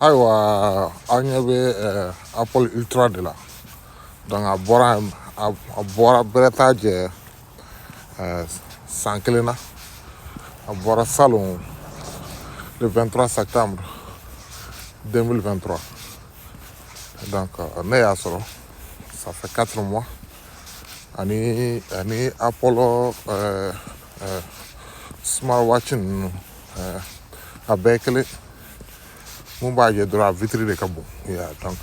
Ayiwa, aw ɲɛ bɛ Apple Ultra de la. Donc a bɔra bɛrɛ t'a jɛ san kelen na. A bɔra salon, le 23 septembre 2023. Donc ne y'a sɔrɔ, ça fait 4 mois. Ani Apple smartwatch ninnu, a bɛɛ ye kelen. Mun b'a jɛ dɔrɔn, a vitre de ka bon ya. Donc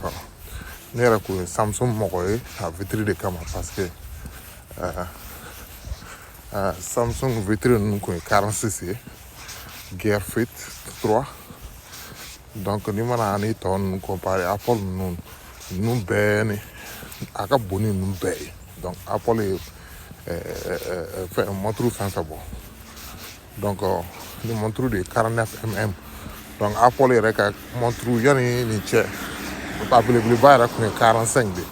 ne yɛrɛ kun ye Samsung mɔgɔ ye a vitre de kama, parce que Samsung vitre ninnu kun ye 46 ye, Gear Fit 3. Donc n'i mana ani tɔ ninnu comparer, Apple ninnu bɛɛ ni a ka bon ni ninnu bɛɛ ye. Donc Apple ye fɛn montre fɛn fɛn bɔ, donc ni montre de ye 49 mm. Donc Apple yɛrɛ ka montre yanni nin cɛ, a belebeleba yɛrɛ kun ye 45 de.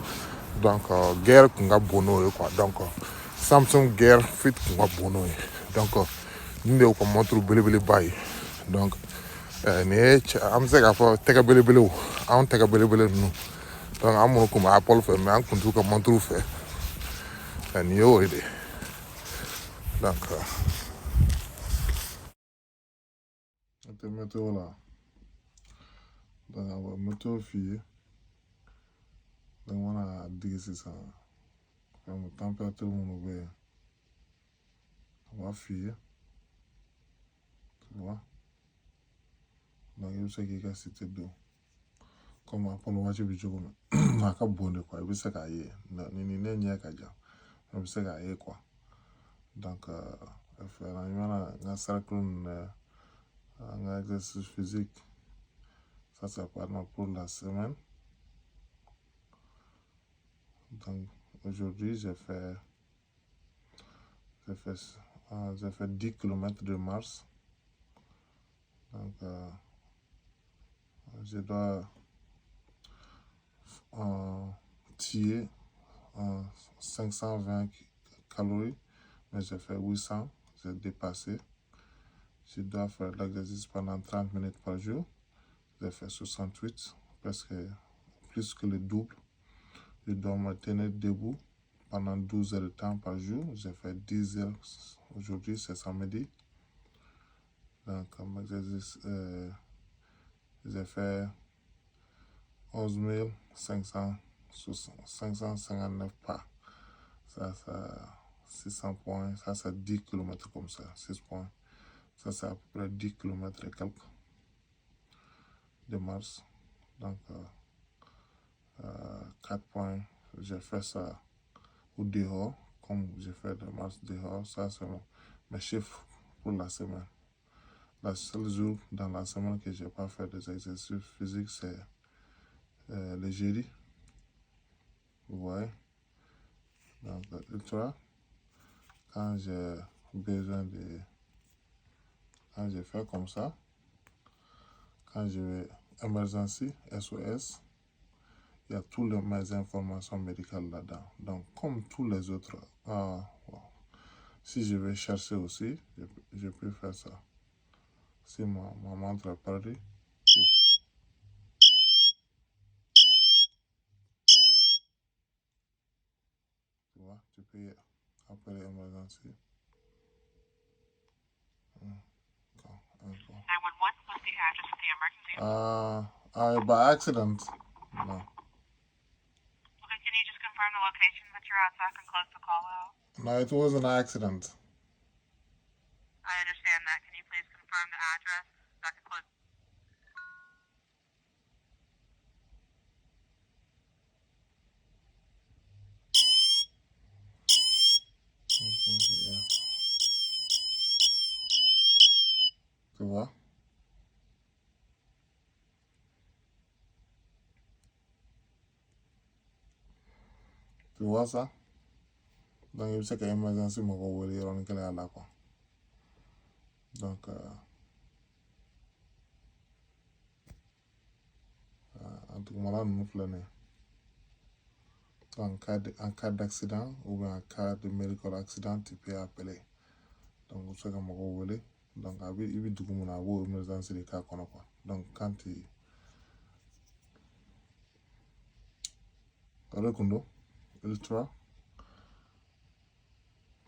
Donc Gear kun ka bon n'o ye quoi. Donc Samsung Gear Fit kun ka bon n'o ye. Donc nin de y'u ka montre belebeleba ye. Donc nin ye an bɛ se k'a fɔ tɛgɛ belebelew, anw tɛgɛ belebele ninnu. Donc an minnu kun bɛ Apple fɛ, mais an kun t'u ka montre fɛ, nin y'o ye de. Donc an tɛ météo la. Donc a bɛ météo f'i ye. Donc mana digi sisan, fɛn température minnu bɛ yen, a b'a f'i ye, tu vois. Donc i bɛ se k'i ka site don comme Apple Watch bɛ cogo min. A ka bon de quoi, i bɛ se k'a ye. Ni ne ɲɛ ka jan, i bɛ se k'a ye quoi. Donc fɛn i mana n ka cercle ninnu lajɛ, an ka exercice physique, ça c'est pour la semaine. Donc aujourd'hui j'ai fait 10 km de marche. Donc je dois tuer 520 calories, mais j'ai fait 800, j'ai dépassé. Je dois faire l'exercice pendant 30 minutes par jour. J'ai fait 68, presque plus que le double. Je dois me tenir debout pendant 12 heures de temps par jour. J'ai fait 10 heures aujourd'hui, c'est samedi. Donc, comme exercice, j'ai fait 11 559 pas. Ça, 600 points. Ça, c'est 10 km comme ça, 6 points. Ça, c'est à peu près 10 km et quelques de marche. Donc, 4 points. J'ai fait ça au dehors, comme j'ai fait de marche dehors. Ça, c'est mes chiffres pour la semaine. La seule jour dans la semaine que je n'ai pas fait des exercices physiques, c'est le jeudi. Vous voyez? Donc, ultra, quand j'ai besoin de... Quand je fais comme ça, quand je vais emergency, SOS, il y a toutes mes informations médicales là-dedans. Donc, comme tous les autres, ah, bon, si je vais chercher aussi, je peux faire ça. Si ma montre est perdue, tu vois, tu peux appeler emergency. 911, what's the address of the emergency? By accident. No. Okay, can you just confirm the location that you're at so I can close the call out? No, it was an accident. I understand that. Can you please confirm the address so I can close? Yeah. Tu vois? Tu vois ça? Donc, i bɛ se ka emergency mɔgɔw wele yɔrɔnin kelen a la quoi. Donc, a dugumala ninnu filɛ nin ye. En cas d'accident ou bien en cas de medical accident, tu peux appeler. Donc, u bɛ se ka mɔgɔw wele. Donc, a bɛ i bɛ dugu min na, a b'o emergency de k'a kɔnɔ quoi. Donc, quand tu de kun don Ultra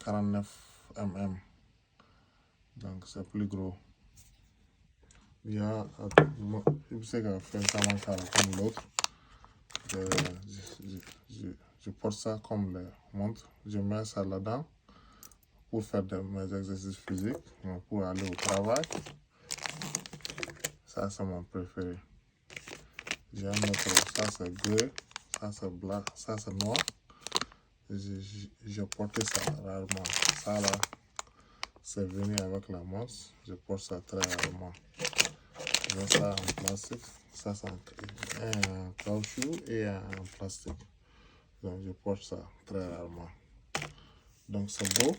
49 mm, donc c'est plus gros. Il y a, i bɛ se ka fɛn caman k'a la comme l'autre. Je porte ça comme les montres. Je mets ça là-dedans pour faire mes exercices physiques, pour aller au travail. Ça, c'est mon préféré. J'ai un autre, ça c'est gris, ça c'est blanc, ça c'est noir. Je porte ça rarement. Ça là, c'est venu avec la montre. Je porte ça très rarement. J'ai ça en plastique, ça c'est en caoutchouc et en plastique. Donc je porte ça très rarement. Donc c'est beau.